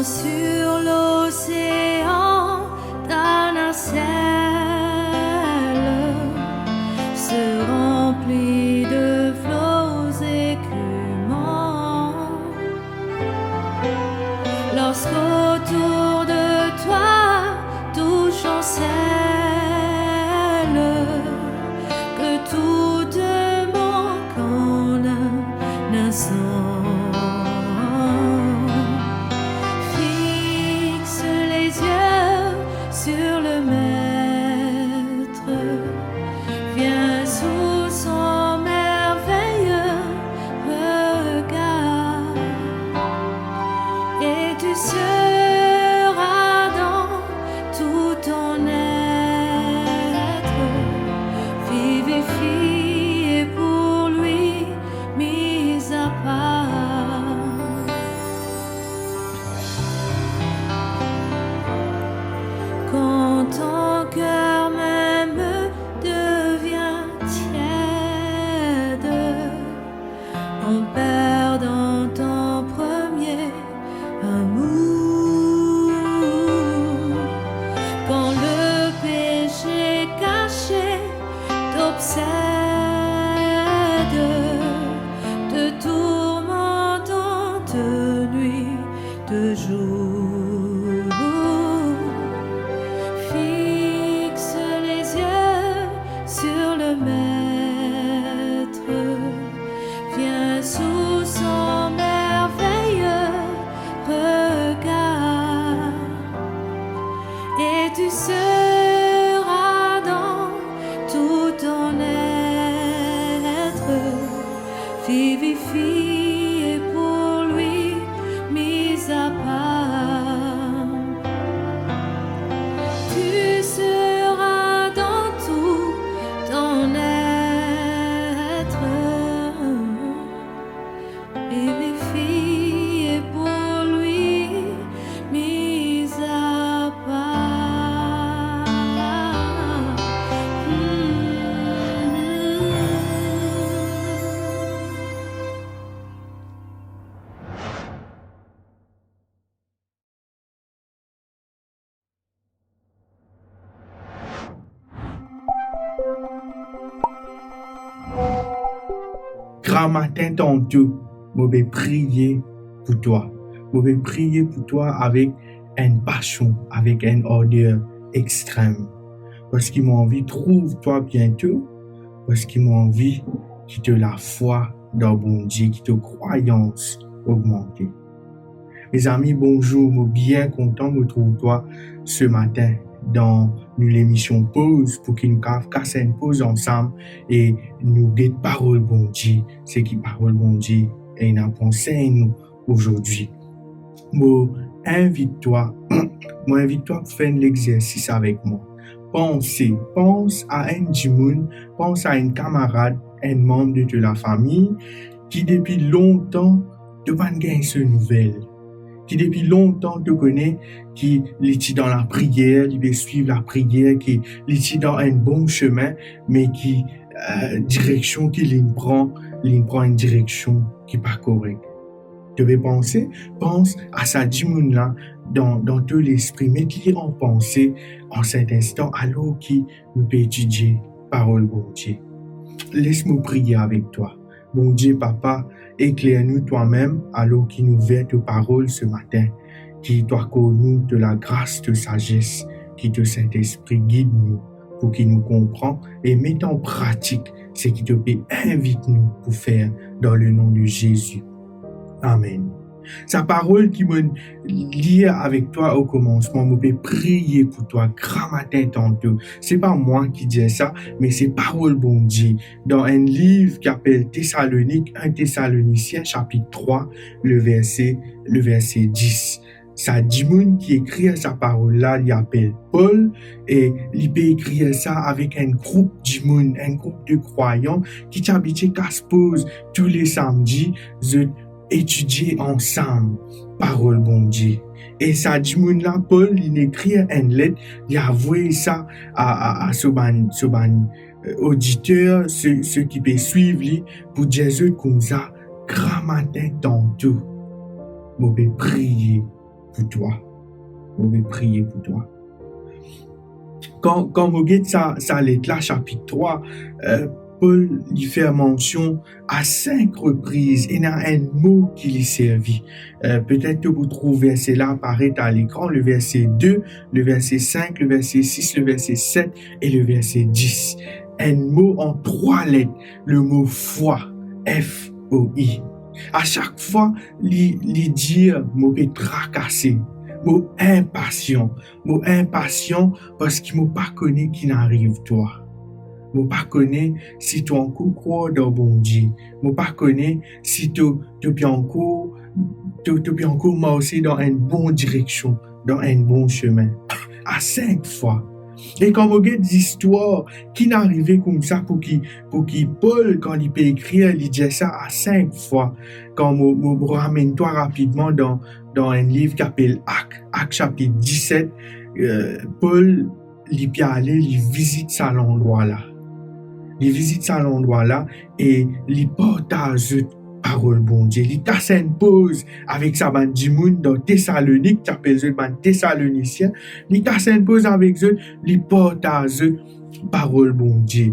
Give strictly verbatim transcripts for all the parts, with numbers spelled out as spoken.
Sur l'océan, ta nacelle se remplit de flots écumants. Lorsqu'autour de toi tout chancelle, que tout te manque en un instant. Fixe les yeux sur le Maître, viens sous son merveilleux regard, et tu seras dans tout ton être vivifié, pour lui mis à part. Quand ton cœur même devient tiède, en perdant ton premier amour, quand le péché caché t'obsède, te tourmentant de nuit, de jour. Fixe les yeux sur le Maître, viens sous son merveilleux regard, et tu seras dans tout ton être vivifié, pour lui mis à part. Tu seras dans tout ton être vivifié, pour lui mis à part. Hmm. Gramatin tanto, mo pe priye pou twa. Mo pe priye pou twa avek enn pasion, avek enn arder extrem. Parski mo anvi trouv twa biento, parski mo anvi ki to lafwa dan Bondie, ki to krwayans ogmante. Mezami, bonzour, mo bien kontan mo trouv twa se matin dan nou lemision Poz, pou ki nou kav kas enn poz ansam e nou get parol Bondie, seki parol Bondie ena pou ansegn nou azordi. Mo invit twa, mo invit twa pou fer enn lexersis avek mwa. Panse, pans a enn dimoun, pans a enn kamarad, enn manm de to lafami ki depi lontan to pa'nn gagn so nouvel, ki depi lontan to kone ki li ti dan lapriyer, li pe swiv lapriyer, ki li ti dan enn bon sime, me ki, eh, direksion ki li'nn pran, li'nn pran enn direksion ki pa korek. To pe panse, pans a sa dimoun la dan, dan to lespri, met li an panse an set instan, alor ki nou pe etidie parol Bondie. Les mo priye avek twa. Bondie Papa, ekler nou twa-mem, alor ki nou ouver to parol se matin, ki to akord nou to lagras, to sazes, ki to Sintespri gid nou, pou ki nou konpran e met an pratik seki to pe invit nou pou fer, dan le nom de Zezi. Amen. Sa parol ki mo lir avek twa o komansman, mo pe priye pou twa, gramatin tanto. Se pa mwa ki dir sa, me se parol Bondie. Dan enn liv ki apel Tesalonik, enn Tesalonisien, sapit trwa, le verse, le verse dis. Sa dimoun ki ekrir sa parol la, li apel Pol, e li pe ekrir sa avek enn group dimoun, enn group de krwayan ki ti abitie kas poz tou le samdi, zot etidie ansam parol Bondie. E sa dimoun la, Pol, li'nn ekrir enn let, li avoy sa a, a, a so bann, so bann, eh, oditer, se, seki pe swiv li, pou dir zot koumsa, gramatin tanto, mo pe priye pou twa. Mo pe priye pou twa. Kan, kan mo get sa, sa let la, sapit trwa, eh, Pol, li fer mansion a sink repriz, ena enn mo ki li servi. Eh, petet to pou trouv verse la aparet a lekran, le verse de, le verse sink, le verse sis, le verse set e le verse dis. Enn mo an trwa let, le mo foi, F O I. A sak fwa, li, li dir, mo pe trakase, mo inpasian, mo inpasian parski mo pa kone ki'nn ariv twa. Mo pa kone si to ankor krwar dan Bondie. Mo pa kone si to, to pe ankor, to, to pe ankor marse dan enn bon direksion, dan enn bon sime. A sink fwa. E kan mo get zistwar ki'nn arive koumsa pou ki, pou ki Pol, kan li pe ekrir, li dir sa a sink fwa. Kan mo, mo, mo ramenn twa rapidman dan, dan enn liv ki apel Ak, Ak sapit diset, eh, Pol, li pe ale, li vizit sa landrwa la. Li vizit sa landrwa la e li partaz zot parol Bondie. Li kas enn poz avek sa bann dimoun dan Tesalonik, ki apel zot bann Tesalonisien. Li kas enn poz avek zot, li partaz zot parol Bondie.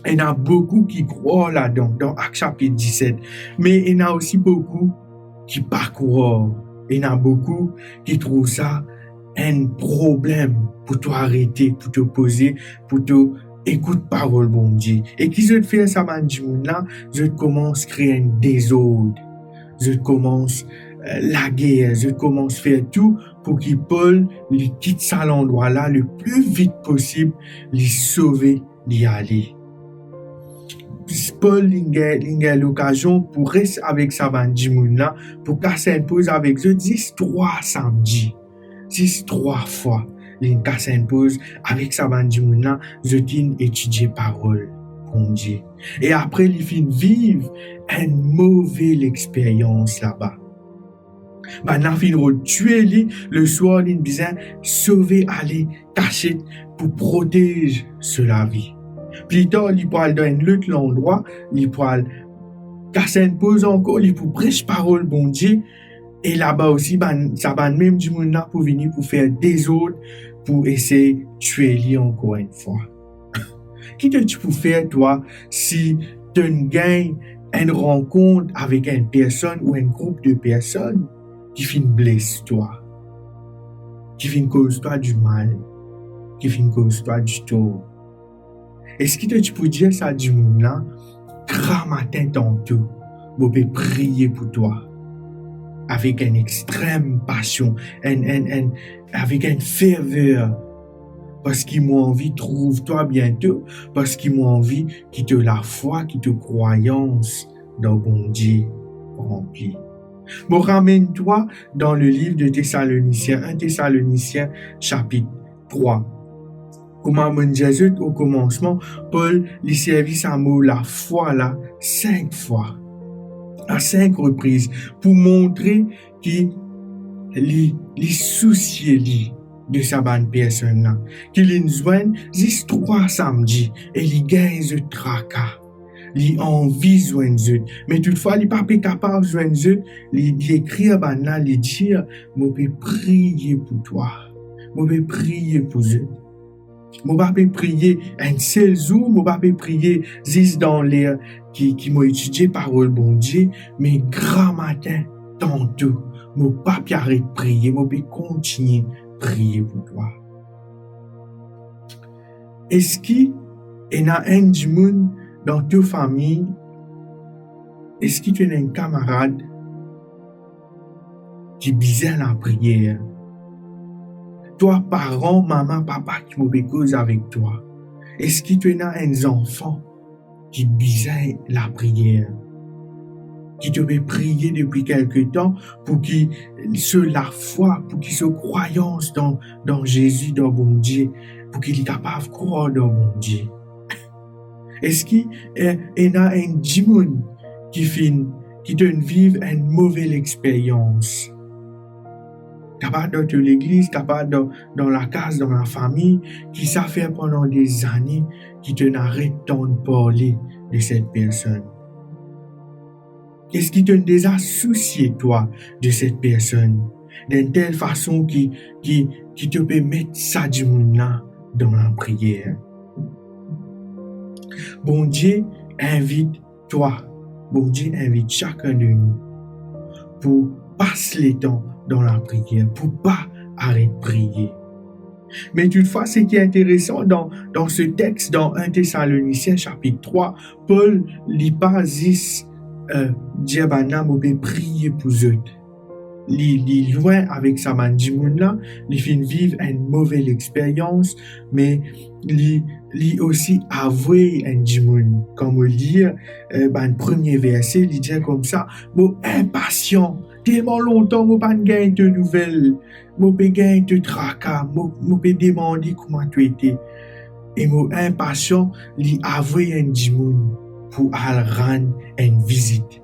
Ena boukou ki krwar ladan, dan Ak sapit diset. Me ena osi boukou ki pa krwar. Ena boukou ki trouv sa enn problem pou to arete, pou to poze, pou to ekout parol Bondie. E ki zot fer sa bann dimoun la? Zot koumans kree enn dezord. Zot koumans, eh, lager, zot koumans fer tou pou ki Pol, li kit sa landrwa la le pli vit posib, li sove, li ale. Pol, li gagn, li gagn lokazion pou res avek sa bann dimoun la, pou kas enn poz avek zot zis trwa samdi. Zis trwa fwa, li kas enn poz avek sa bann dimoun la, zot inn etidie parol Bondie. E apre, li finn viv enn move lexperyans laba. Bann la finn rod twe li, leswar li bizin sove ale kasiet pou protez so lavi. Pli tar, li pou al dan enn lot landrwa, li pou al kas enn poz ankor, li pou pres parol Bondie, e laba osi, bann, sa bann mem dimoun la pou vini pou fer dezord, pou esey twe li ankor enn fwa. Ki to ti pou fer twa si to'nn gagn enn rankont avek enn personn ou enn group de personn ki finn bles twa, ki finn koz twa dimal, ki finn koz twa ditor? Eski to ti pou dir sa dimoun la, gramatin tanto, mo pe priye pou twa, avek enn extrem pasion, enn, enn, enn, avek enn ferver, parski mo anvi trouv twa biento, parski mo anvi ki to lafwa, ki to krwayans dan Bondie ranpli. Mo ramenn twa dan le liv de Tesalonisien, enn Tesalonisien, sapit trwa. Kouma mo'nn dir zot o koumansman, Pol, li servi sa mo lafwa la sink fwa, a sink repriz, pou montre ki li, li sousie li de sa bann personn la, ki li'nn zwenn zis trwa samdi e li gagn zot traka. Li anvi zwenn zot, me toutfwa li pa pe kapav zwenn zot. Li, li ekrir bann la, li dir, mo pe priye pou twa, mo pe priye pou zot. Mo pa pe priye enn sel zour, mo pa pe priye zis dan ler ki, ki mo etidie parol Bondie, me gramatin tanto, mo pa pe aret priye, mo pe kontigne priye pou twa. Eski ena enn dimoun dan to fami, eski to ena enn kamarad ki bizin lapriyer? Twa paran, mama, papa ki mo pe koz avek twa, eski to ena enn zanfan ki bizin lapriyer, ki to pe priye depi kelke tan pou ki so lafwa, pou ki so krwayans dan, dan Zezi, dan Bondie, pou ki li kapav krwar dan Bondie? Eski, eh, ena enn dimoun ki finn, ki to'nn viv enn move lexperyans? Kapav dan to legliz, kapav dan, dan lakaz, dan lafami, ki sa fer pandan dezane ki to'nn aret tann parle de set personn. Eski to'nn deza sousie twa de set personn? dan enn tel fason ki, ki, ki to pe met sa dimoun la dan lapriyer. Bondie invit twa, Bondie invit sakenn de nou pou pas letan dan lapriyer, pou pa aret priye. Me toutfwa, seki interesan dan, dan se text, dan enn Tesalonisien sapit trwa, Pol, li pa zis, eh, dir bann la, "Mo pe priye pou zot." Li, li lwin avek sa bann dimoun la, li finn viv enn move lexperyans, me li, li osi avwe enn dimoun. Kan mo lir, eh, bann premie verse, li dir koumsa, "Mo inpasian, telman lontan mo pa'nn gagn to nouvel, mo pe gagn to traka, mo, mo pe demande kouma to ete." E mo inpasian, li avwe enn dimoun pou al rann enn vizit.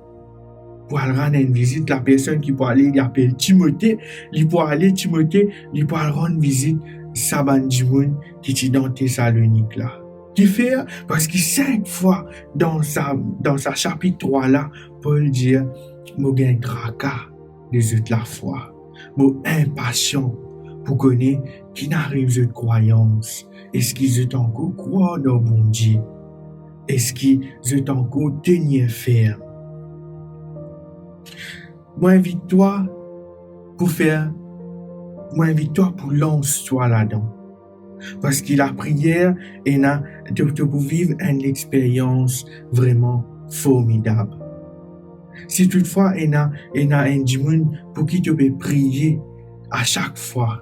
Pou al rann enn vizit, lapersonn ki pou ale, li apel Timote, li pou ale, Timote, li pou al rann vizit sa bann dimoun ki ti dan Tesalonik la. Kifer? Parski sink fwa dan sa, dan sa sapit trwa la, Pol dir, "Mo gagn traka de zot lafwa. Mo inpasian pou kone ki'nn ariv zot krwayans. Eski zot ankor krwar dan Bondie? Eski zot ankor tenir ferm?" Mo invit twa pou fer, mo invit twa pou lans twa ladan. Parski lapriyer ena, to, to pou viv enn lexperyans vreman formidab. Si toutfwa ena, ena enn dimoun pou ki to pe priye a sak fwa,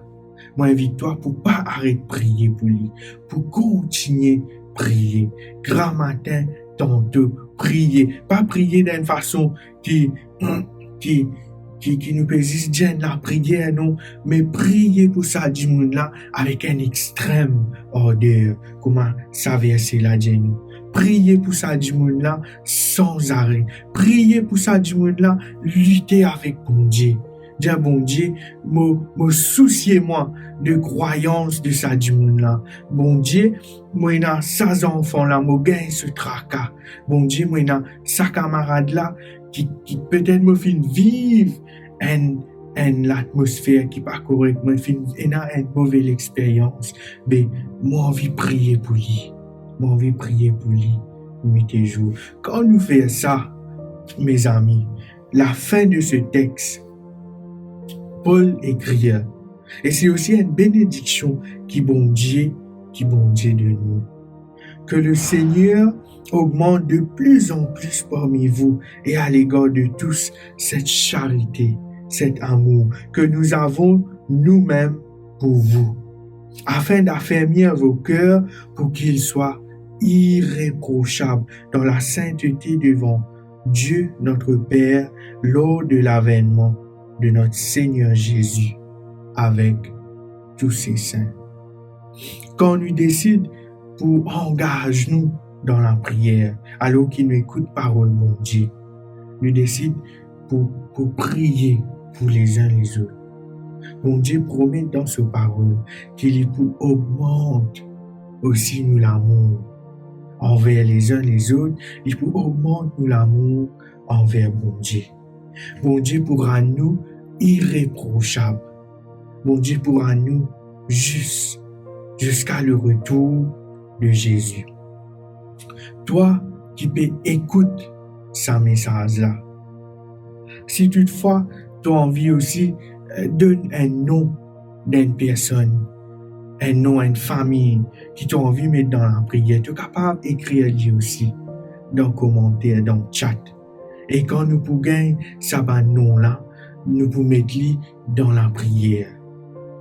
mo invit twa pou pa aret priye pou li, pou kontinie priye. Gramatin, tanto, priye. Pa priye dan enn fason ki, ki, ki, ki nou pe zis dir enn lapriyer, non, me priye pou sa dimoun la avek enn extrem arder, kouma sa verse la dir nou. Priye pou sa dimoun la san zare. Priye pou sa dimoun la, lite avek Bondie. Dir Bondie, mo, mo sousie mwa de krwayans de sa dimoun la. Bondie, mo ena sa zanfan la, mo gagn so traka. Bondie, mo ena sa kamarad la ki, ki petet mo finn viv enn, enn latmosfer ki pa korek, mo finn ena enn move lexperyans. Be, mo anvi priye pou li. Mo anvi priye pou li nwit e zour. Kan nou fer sa, mezami, lafin de se text, Pol ekrir, e se osi enn benediksion ki Bondie, ki Bondie donn nou. Que le Seigneur augmente de plus en plus parmi vous et à l'égard de tous cette charité, cet amour que nous avons nous-mêmes pour vous, afin d'affermir vos cœurs pour qu'ils soient irréprochables dans la sainteté devant Dieu notre Père lors de l'avènement de notre Seigneur Jésus avec tous ses saints. Kan nou desid pou angaz nou dan lapriyer, alor ki nou ekout parol Bondie, nou desid pou, pou priye pou lezinn lezot. Bondie promet dan so parol ki li pou ogmant osi nou lamour anver lezinn lezot, li pou ogmant nou lamour anver Bondie. Bondie pou rann nou ireprosab. Bondie pou rann nou zis ziska le retour de Zezi. Twa ki pe ekout sa mesaz la, si toutfwa to anvi osi, eh, donn enn non d'enn personn, enn non enn fami ki to anvi met dan lapriyer, to kapav ekrir li osi dan komanter, dan chat. E kan nou pou gagn sa bann non la, nou pou met li dan lapriyer.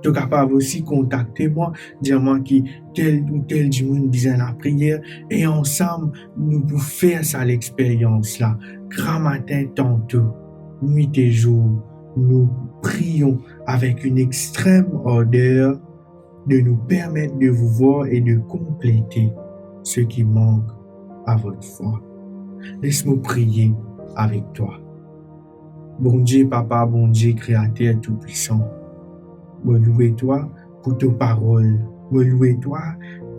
To kapav osi kontakte mwa, dir mwa ki tel ou tel dimoun bizin lapriyer, e ansam nou pou fer sa lexperyans la, gramatin tanto, nwit e zour, nous prions avec une extrême ardeur de nous permettre de vous voir et de compléter ce qui manque à votre foi. Les mo priye avek twa. Bondie Papa, Bondie Kreater Toupwisan, mo loue twa pou to parol. Mo loue twa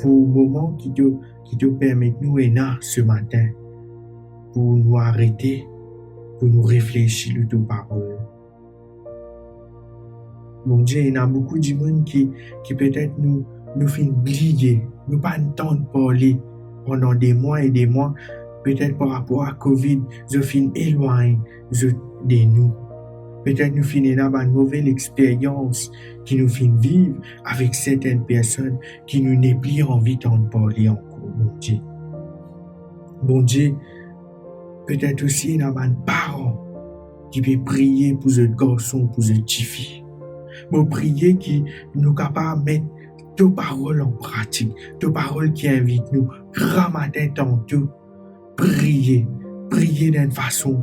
pou moman ki to, ki to permet nou ena se matin, pou nou arete, pou nou reflesi lor to parol. Bondie, ena boukou dimoun ki, ki petet nou, nou finn bliye, nou pa'nn tann parle pandan de mwa e de mwa, petet par rapor a covid, zot finn elwagn zot de nou. Petet nou finn ena bann move lexperyans ki nou finn viv avek sertenn personn ki nou nepli anvi tann parle ankor, Bondie. Bondie, petet osi ena bann paran ki pe priye pou zot garson, pou zot tifi. Mo priye ki nou kapav met to parol an pratik, to parol ki invit nou gramatin tanto, priye, priye dan enn fason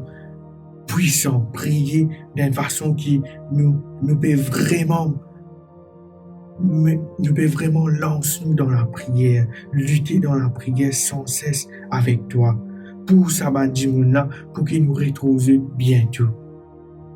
pwisan, priye dan enn fason ki nou, nou pe vreman, nou pe vreman lans nou dan lapriyer, lite dan lapriyer sanses avek twa, pou sa bann dimoun la, pou ki nou retrouv zot biento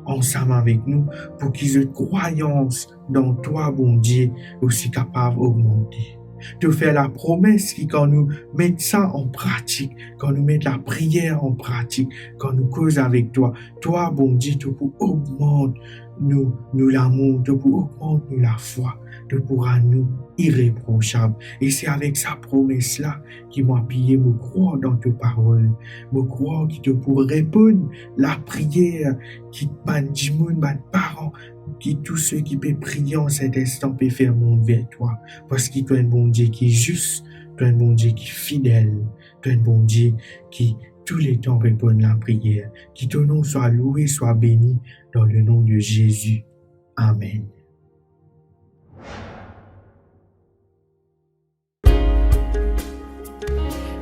ansam avek nou, pou ki zot krwayans dan twa, Bondie, osi kapav ogmante. To fer lapromes ki kan nou met sa an pratik, kan nou met lapriyer an pratik, kan nou koz avek twa, twa, Bondie, to pou ogmant nou, nou lamour, to pou ogmant nou lafwa, to pou rann nou ireprosab. E se avek sa promes la ki mo apiye, mo krwar dan to parol. Mo krwar ki to pou reponn lapriyer ki bann dimoun, bann paran, ki tou seki pe priye an set instan pe fer mont ver twa, parski to enn Bondie ki zis, to enn Bondie ki fidel, to enn Bondie ki touletan reponn lapriyer. Ki to nom swa loue, swa beni, dan le nom de Zezi. Amen.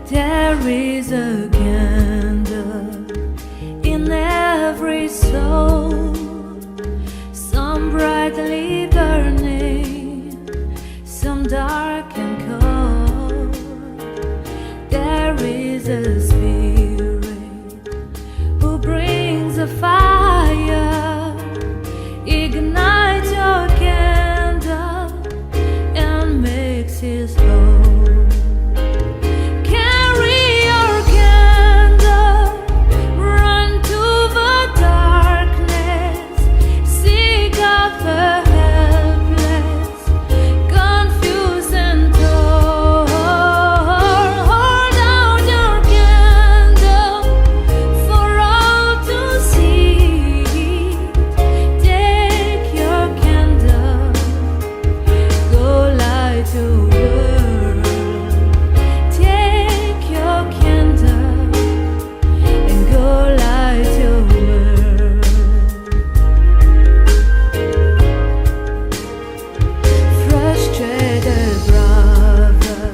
There is a candle in every soul, some brightly burning, some dark and cold. There is a spirit who brings a fire, ignites your candle and makes it whole. Carry your candle, run to the darkness, seek out the helpless, confused and torn. Hold out your candle for all to see. Take your candle, go light your world. Take your candle and go light your world. Frustrated brother,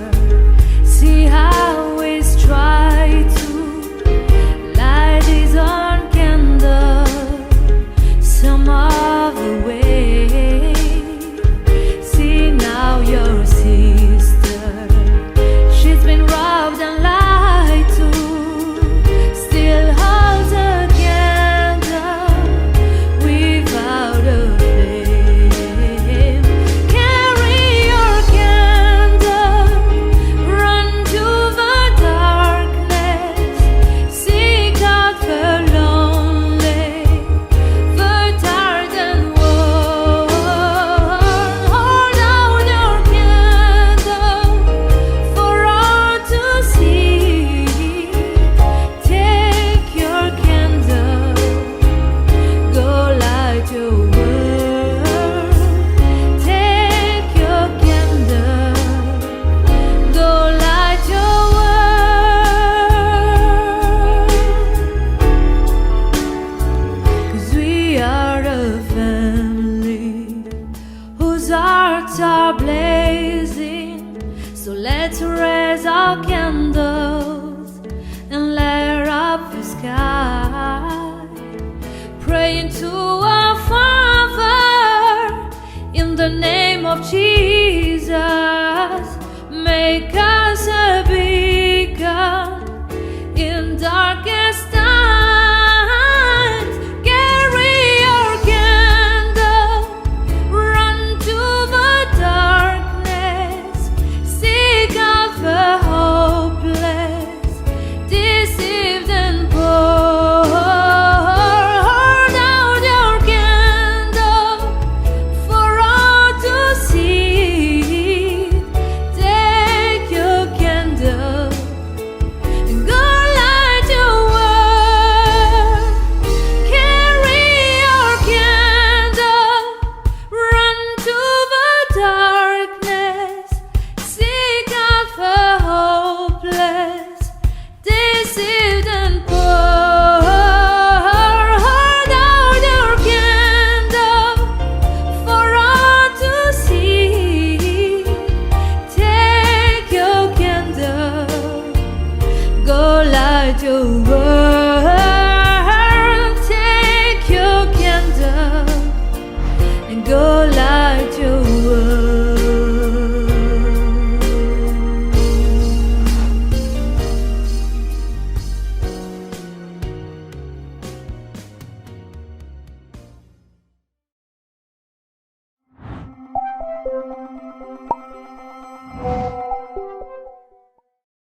see how he's trying to light his own candle some other way. See now your sister, she's been robbed and lied to, still holds a candle without a flame. Carry your candle, run to the darkness, seek out the lonely, the tired and worn. Hold out your candle for all to see. Take your candle, go light your world. Take your candle, go light your world. 'Cause we are a family whose hearts are blazing. So let's raise our candles and light up the sky, praying to our Father in the name of Jesus. Make us a beacon in darkest times. Carry your candle, run to the darkness, seek out the hopeless, deceived and poor. Hold out your Your